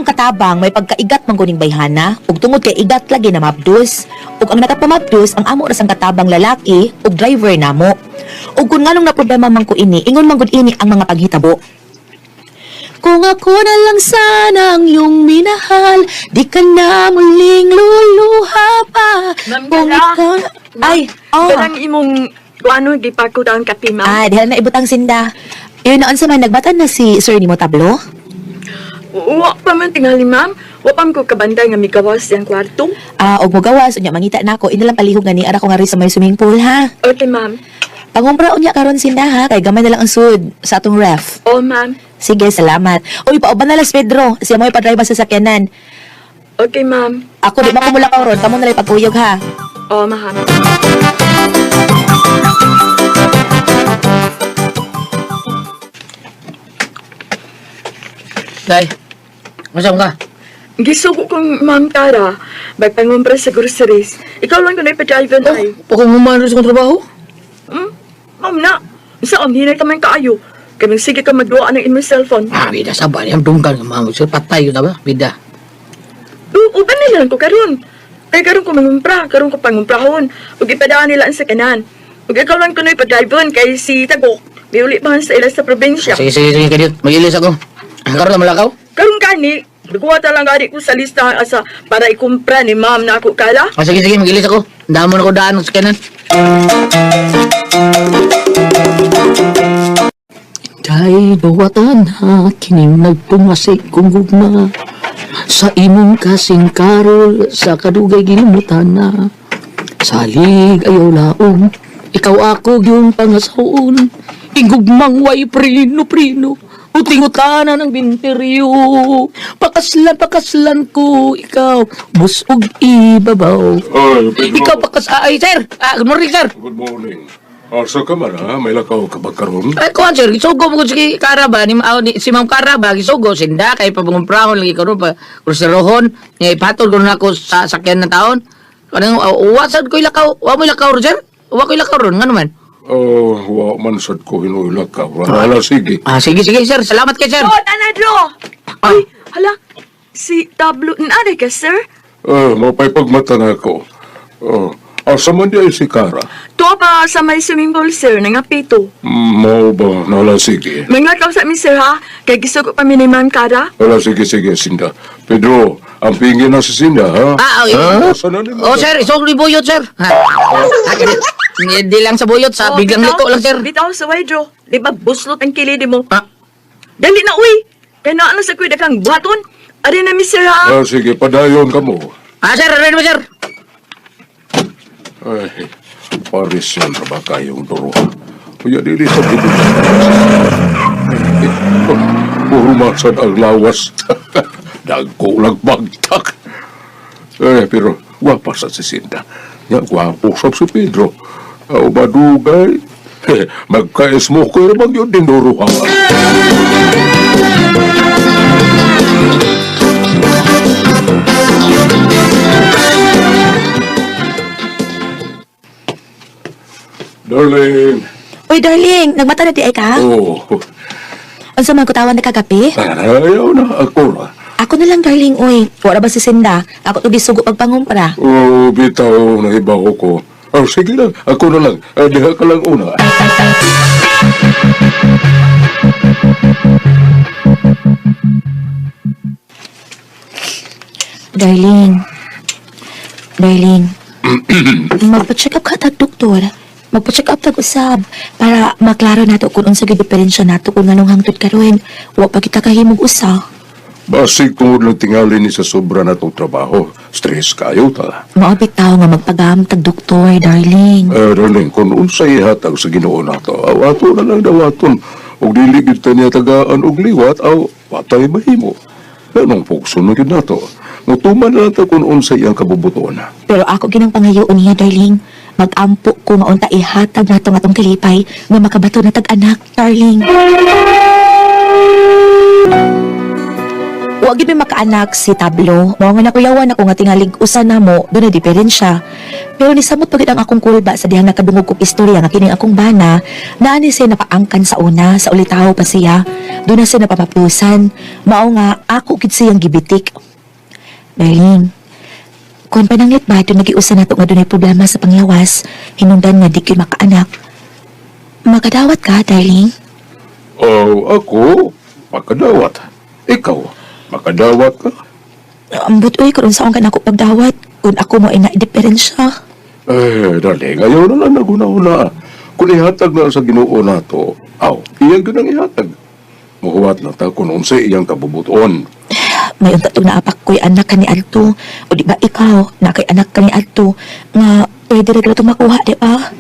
Ang among katabang may pagkaigat man kuning bayhana ug tungod kay igat lagi na mabdus ug ang nakapamabdus ang amo ra sang katabang lalaki ug driver namo. Ug kun nganong na problema man ko ini, ingon man gud ini ang mga paghitabo. Kung ako na lang sana ang iyong minahal, di ka na muling luluha pa. Ma'am Kung Gara. ikaw. Ay, oh. Kanang imong kuano gipakot ang kape, ma'am. Ah, dihal na ibutang sinda. Yun noon sa man, nagbatan na si Sir Nimo Tablo? Wa pa man tingali, ma'am. Wa pa man ko kabantay nga migawas siyang kwarto. Ah, og mogawas, unya mangita nako, ina lang palihog nga ni ara ko nga rin sa may swimming pool, ha. Okay, ma'am. Pangumpra unya karon sinda ha, kay gamay na lang ang sud sa atong ref. Oh, ma'am. Sige, salamat. Uy, pauban na lang si Pedro. Siya mo ipadrive sa sakyanan. Okay, ma'am. Ako di ba kumula ron, kamo na lang pagkuyog ha. Oh, ma'am. Day, masam ka? Gisugo kong ma'am Tara. Bagpangumpra sa groceries. Ikaw lang kuno ipa-drive ay. Oh, pag sa kong trabaho? Ma'am na. Sa ang hinay ka man kaayo. Kay sige ka magduwa ng imong cellphone. Ah, bida sa ba? Yung dunggan nga ma'am. Sir, patay yun na ba? Bida. Uban nila lang ko karon. Kay karon ko mangumpra, karon ko pangumprahon. Ug ipadaan nila ang sakanan. Ug ikaw lang kuno ipa-drive kay si Tagok. Miuli pa sa ila sa probinsya. Sige, sige, sige, kadiyot. Mag-ilis ako. Karoon na malakaw? Karon kani, nagkuha lang gani ko sa lista asa para ikumpra ni ma'am na ako kala. Ah, sige, sige, mag-ilis ako. Damo na ko daan sa kanan. Day, bawatan na, kining nagpumasik kong gugma. Sa imong kasing karol, sa kadugay gilimutan na. Salig ayaw laom, ikaw ako yung pangasaon. Igugmang way prino-prino, uting-utanan ng binteryo. Pakaslan, pakaslan ko, ikaw, busog ibabaw. Ay, Pedro. Ikaw pakas... Ay, sir! Ah, good morning, sir! Good morning. Asa ka man, ha? May lakaw ka ba karon? Ay, kuhan, sir. Gisugo mo ko si Karaba. Ni, ah, ni, si Ma'am Karaba, gisugo. Sinda, kay pabungumprahon, lagi karon pa kruserohon. Nga, ipatol ko na ako sa sakyan ng taon. Kanang, uwasad ko ilakaw. Wa mo ilakaw, sir? Wa ko ilakaw ron. Nga naman? Oh, wa man sad ko hinuoy lakaw. Hala, sige. Ah, sige, sige, sir. Salamat kay sir. Oh, tanadro. Ay, hala. Si Tablo, naari ka, sir? Ah, mapay pagmata na ako. Oh, asa man di ay si Kara? Tuwa pa sa may swimming pool, sir, nangapito. Mao ba? Hala, sige. Manglakaw sa amin, sir, ha? Kay gisugo pa mi ni Ma'am Kara. Hala, sige, sige, Sinda. Pedro, ang pingin na si Sinda, ha? Ah, okay. Asa na ni Oh, sir. Isog ni buyot, sir. Ha? Ah, hindi lang sa buyot. Sa Oh, biglang bitaw- luto lang, sir. Bitaw sa waydro. Di ba buslot ang kilidi mo? Ah, Dali na, uy! Kaya na ano sa kuya kang buhaton? Ari na mi, sir, ha? Ah, sige, padayon ka mo. ah sir. Ready mo, sir. Ay, paris yan ra ba kayong duro? Kuya, dili sa bibig. Ay, oh, puro masad ang lawas. Dagko lang bagtak. Eh, pero gwapa sa si Sinda. Ya, gwapo sa si Pedro. Aw, madugay. Eh, magka-smoker bang yun din duro ha? Darling. Uy, darling, nagmata na di ay ka? Oh, Unsa man kutawan na kagabi? ayaw na ako ra. Ako na lang, darling, uy. Wala ba si Sinda? Ako to gisugo pagpangumpra. Oh, bitaw, nahibaw ko. Oh, sige lang, ako na lang. Ah, diha ka lang una. Darling. Darling. Magpa-check up ka tag doktor. Magpa-check up tag usab para maklaro nato kung unsa gyud diferensya nato kung nganong hangtod karon. Wa pa kita kahimog usa. Basig tungod lang tingali ni sa sobra na itong trabaho. Stress kayo ta. Mao bitaw nga magpagam tag doktor, darling. Eh, darling, kung unsay ihatag sa Ginoo nato, aw ato na lang dawaton. Ug dili gyud ta niya tagaan og liwat, aw patay mahimo. Ganong pugso na gyud nato. Mutuman na lang ta kung unsay iyang kabubuton. Pero ako ginang pangayoon niya, darling. Magampo ko nga unta ihatag nato nga atong kalipay nga makabato na tag anak, darling. Wa gid may makaanak si Tablo. Mao nga nakuyawan ako nga tingalig usa namo, doon na diferensya. Pero nisamot pa gid ang akong kulba sa dihang nakadungog kog istorya nga kining akong bana, naani siya napaangkan sa una, sa ulitaw pa siya. Doon na siya napamaplusan. Mao nga ako gid siyang gibitik. Darling, kung pananglit ba ito nagiusa nato nga dunay problema sa panglawas, hinungdan nga di gyud makaanak. Makadawat ka, darling. Oh, ako, makadawat. Ikaw, makadawat ka. Ambot uy, kung unsaon ka nako pagdawat, kung ako mo ay naidiferensya. Eh, darling, ayaw na lang naguna-una. Kung ihatag na sa Ginoo nato, aw, iyang yun ang ihatag. Muhuwat na ta kung unsay iyang kabubuton. May unta tong naapak ko'y anak ka ni Alto. O di ba ikaw, na kay anak ka ni Alto, nga pwede ra gyud makuha, di ba?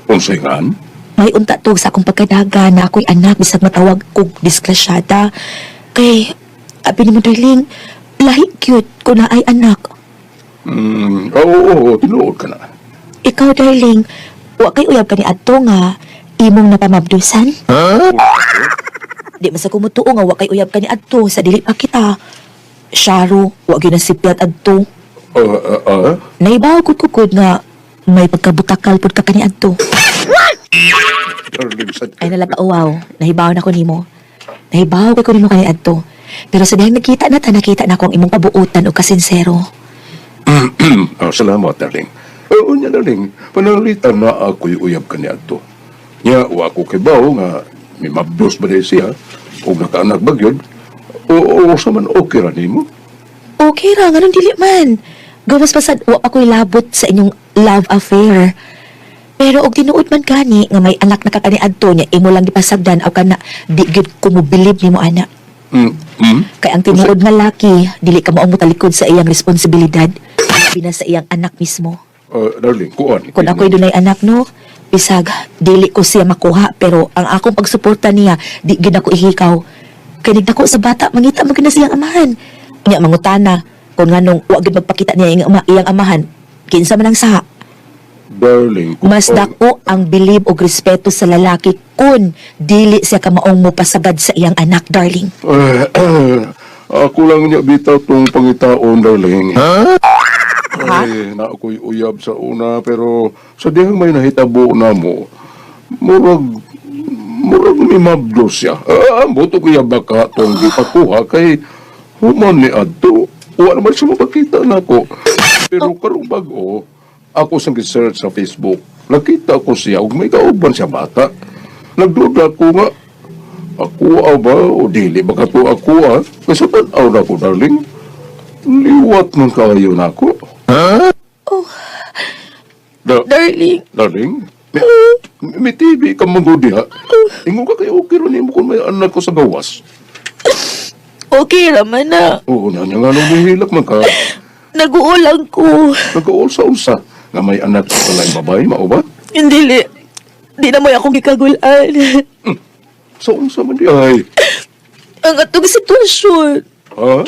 Unsay ngan? May unta tog sa akong pagkadaga na ako'y anak bisag matawag kog disgrasyada. Kay, abi ni mo darling, lahi cute ko na ay anak. Oo, oo, tinuod ka na. Ikaw darling, wa kay uyab ka ni Adto nga imong napamabdusan? Di man sa kumutuo nga wa kay uyab ka ni Adto sa dili pa kita. Sharo, wa gyud na sipyat adto. Naibaw gud ko gud nga may pagkabutakal pud ka kani adto. Darling, sa... Ay nalaka wow, nahibaw na ko nimo. Nahibaw kay ko nimo kani adto. Pero sa dihang nakita na ta nakita na ko ang imong kabuutan o kasinsero. Oh, salamat, darling. Oo niya, darling. Pananglitan na ako'y uyab ka niya ato. Nya, wa ko kibaw nga may mabdos ba dahil siya o nakaanak ba yun? Oo, sa man okay ra nimo. Okay ra, nganong dili man. Gawas pa sad wa pa ko'y labot sa inyong love affair. Pero og tinuod man gani nga may anak na ka kani adto niya imo lang gipasagdan aw kana di gyud ko mobilib nimo ana. Kay ang tinuod nga laki dili ka maong motalikod sa iyang responsibilidad labi na sa iyang anak mismo. Darling, kuan. Kung ako'y dunay anak no, bisag dili ko siya makuha pero ang akong pagsuporta niya di gyud ako ihikaw. Kay nagdako sa bata mangita man gyud na siyang amahan. Nya mangutana kung nganong wa gyud magpakita niya iyang amahan, kinsa man ang saha. Darling, kuan. Mas dako ang bilib og respeto sa lalaki kun dili siya kamaong mopasagad sa iyang anak, darling. Eh, ako lang niya bitaw tong pangitaon, darling. Ay, na ako'y uyab sa una, pero sa dihang may nahitabo na mo, murag, murag may mabdos siya. Ah, buto ko baka tong gipakuha kay human ni adto. Wa naman siya mapakita nako. Pero karong bag-o, ako sang gisearch sa Facebook. Nakita ko siya ug may kauban siya bata. Nagduda ko nga, ako aw ba o dili ba ka to ako ah? Kasi tan-aw na ko, darling. Liwat man kayo na ako. Ha? Oh. Da Darling, darling, may, may TV ka mong diha. Ingon ka kayo okay ron nimo kung may anak ko sa gawas. okay raman na. Oo na niya nga nung mihilak man ka. Naguulang ko. Nag-uulsa-ulsa nga may anak ka sa laing babae, mao ba? Hindi, di na mo akong gikagulan. Sa unsa man di ay. Ang atong sitwasyon, Ha?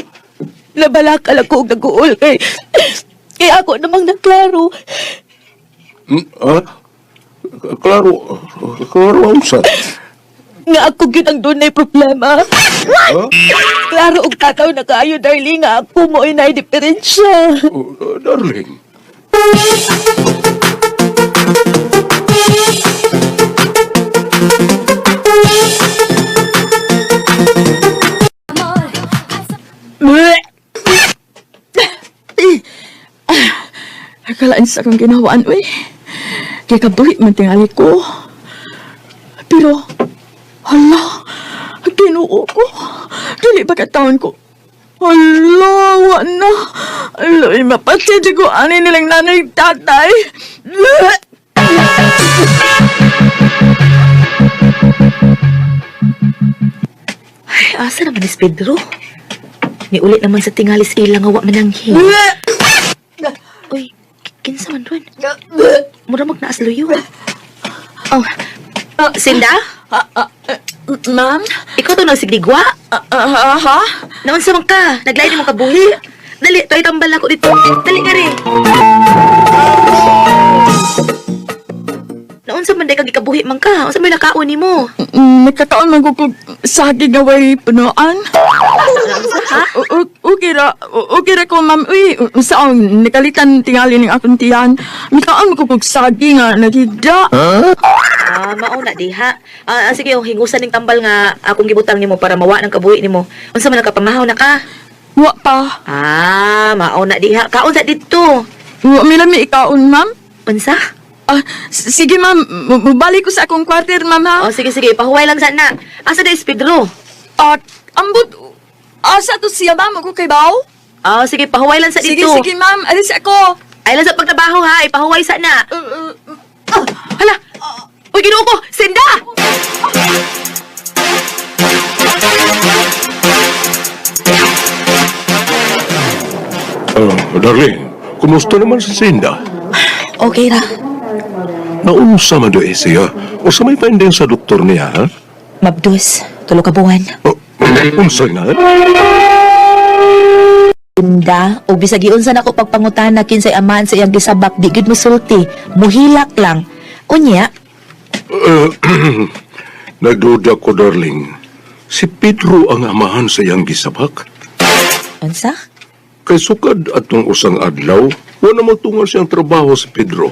nabalakal ako og naguol kay ako namang naklaro. Ha? Klaro, klaro ang unsa. Nga ako gyud ang dunay problema. Ha? Klaro og tataw na kaayo, darling, nga ako mo ay diferensya. Oh, darling. Akalaan sa akong ginawaan, uy. Kay kabuhi man tingali ko. Pero, hala, Ginoo ko. Dili ba kataon ko? Hala, wa na. Hala, mapatid ko ani nilang nanay tatay. Ay, asa naman ni Pedro? Niulit naman sa tingalis ilang nga wa mananghi. Uy, kinsa man dun? Mura mag naasluyo. Oh, Sinda? Ma'am? Ikaw to nagsigdigwa? Ha? Naon sa man ka? Naglain mo kabuhi? Dali, to'y tambal ako dito. Dali nga rin. Unsa man day kag gikabuhi man ka? Unsa may nakaon nimo? Nagkakaon man ko kog saging nga way punuan. Ha? Okay ra, okay ra ko, ma'am. Uy, unsaon nakalitan tingali ning akong tiyan. Mikaon man ko kog saging nga naghigda. Ah, mao na diha. Sige, oh, hingusan ning tambal nga akong gibutang nimo para mawa ng kabuhi nimo. Unsa man nakapangahaw na ka? Wa pa. Ah, mao na diha. Kaon sa didto. Wa mi lami ikaon, ma'am. Unsa? Ah, sige, ma'am, mubalik ko sa akong kwarter, ma'am, ha. Oh, sige sige, pahuway lang sana. Asa day si Pedro? Ah, ambot asa to siya, ma'am, ako kay baw? Oh, sige, pahuway lang sa Sige, dito. sige, ma'am, alis ako. Ay lang sa pagtrabaho ha, ipahuway sana. Uh, Hala! Uy, Ginoo ko! Sinda! Ah, darling, kumusta naman si Sinda? Okay ra. Naunsa man doon siya? O sa may finding sa doktor niya, ha? Mabdus, tulo ka buwan. Oh, unsa nga? Sinda, og bisag giunsa nako pagpangutana kinsay amahan sa iyang gisabak, di gyud mosulti, muhilak lang. Unya, Nagduda ko, darling. Si Pedro ang amahan sa iyang gisabak. Unsa? Kay sukad atong usang adlaw, wa na motungan siyang trabaho si Pedro.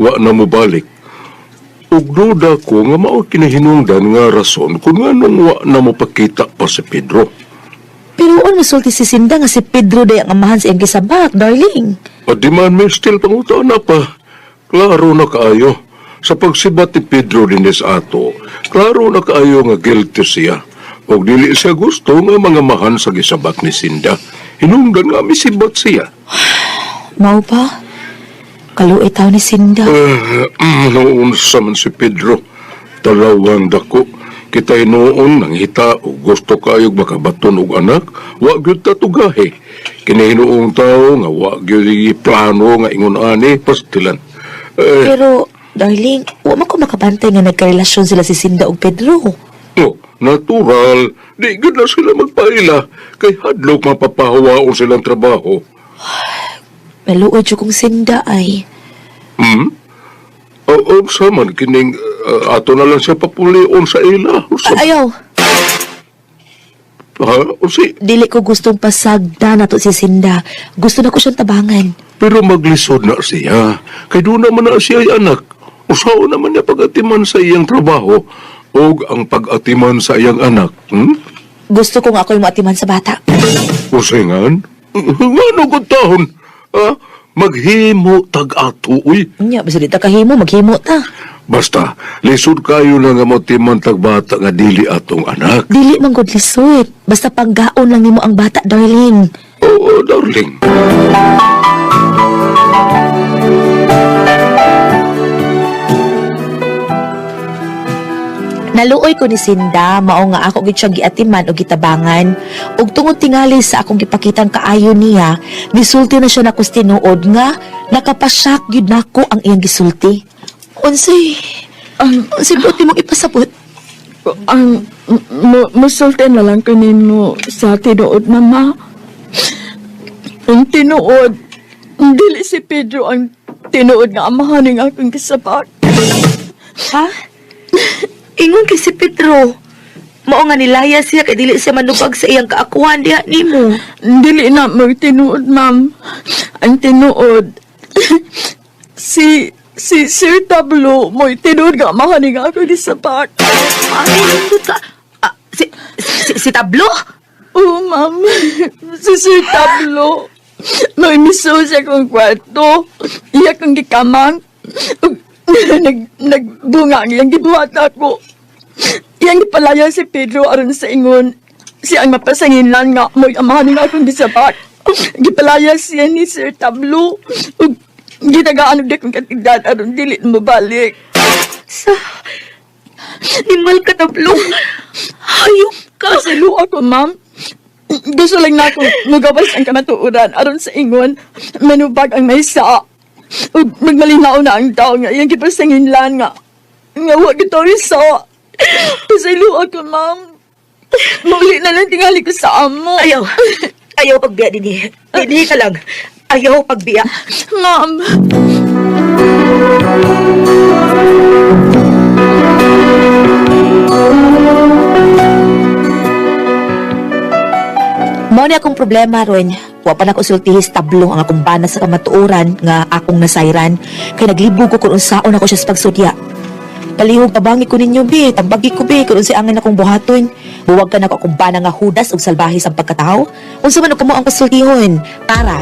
Wa na mobalik. Ug duda ko nga mao kinahinungdan nga rason kung nganong wa na mopakita pa si Pedro. Pero on mosulti si Sinda nga si Pedro day ang amahan sa iyang gisabak, darling. At di man may still pangutana pa. Klaro na kaayo. Sa pagsibat ni Pedro dinis ato, klaro na kaayo nga guilty siya. Og dili siya gusto nga mga mahan sa gisabak ni Sinda. Hinungdan nga misibat siya. Mao ba? Kaluoy taw ni Sinda. Noon sa man si Pedro, talawang dako. Kita'y noon nanghita o gusto kayog makabaton og anak, wa gyud ta tugahi. Kini hinuong tao nga wa gyud plano nga ingon ani pastilan. Eh, Pero, darling, wa man ko makabantay nga nagkarelasyon sila si Sinda ug Pedro. Oh, natural. Di gud na sila magpaila. Kay hadlok mapapahawaon silang trabaho. Maluoy jud kong Sinda ay. Hmm? Oo, sa man kining ato na lang siya papulion sa ila. Sa, Ayaw, ha? O si, dili ko gustong pasagda nato si Sinda. Gusto na ko siyang tabangan. pero maglisod na siya. Kay doon naman na siya ay anak. Usaw naman niya pag-atiman sa iyang trabaho o ang pag-atiman sa iyang anak. Hmm? Gusto ko nga ako'y moatiman sa bata. Usingan? Ngano kung taon? Ha? Maghimo tag-ato, uy. Nya, basta di ta kahimo, maghimo ta. Basta, lisod kayo na nga motiman tagbata nga dili atong anak. Dili man gud lisod. Basta panggaon lang nimo ang bata, darling. Oo, darling. Naluoy ko ni Sinda, mao nga ako gid siyang giatiman og gitabangan. Ug tungod tingali sa akong gipakitang kaayo niya, nisulti na siya nako sa tinuod nga nakapasyak gyud nako ang iyang gisulti. Unsay unsay buot nimong ipasabot? Ang musulti na lang ko nimo sa tinuod, mama. Ang tinuod, dili si Pedro ang tinuod nga amahan ng akong kasabak. Ha? Ingon kay si Pedro. Mao nga nilaya siya kay dili siya manubag sa iyang kaakuan diha nimo. Dili na magtinuod, ma'am. Ang tinuod, si si Sir Tablo mo'y tinuod nga amahan ng akong kasabak. Ay, nindot ka. Ah, si Tablo? Oo, ma'am. Si Sir Tablo. May miso siya kong kwarto. Iya kong gikamang. Ug nagbunga ang iyang gibuhat ako. Iyang gipalaya si Pedro aron sa ingon. Siya ang mapasanginlan nga mo'y amahan nga akong gisabak. Gipalaya siya ni Sir Tablo. Ug gitagaan og dakong katigdan aron dili na mabalik. Sa... Nimal ka, Tablo. Hayop ka. Pasalo ako, ma'am. Gusto lang na ako magawas ang kamatuoran aron sa ingon, manubag ang may saa. Ug magmalinaw na ang tao nga iyang gipasanginlan nga nga wa gito sa. Pasalo ako, ma'am. Mauli na lang tingali ko sa amo. Ayaw. Ayaw pagbiya dinhi. Dinhi ka lang. Ayaw pagbiya. Ma'am. Mao ni akong problema ron. Wa pa nako sultihis tablo ang akong bana sa kamatuoran nga akong nasayran kay naglibog ko kung unsaon ako siya sa pagsudya. Palihog tabangi ko ninyo bi, tambagi ko bi kung unsay angan akong buhaton. Buwag ka nako akong bana nga hudas ug salbahe sa pagkatawo. Unsa man og kamo ang kasultihon? Tara.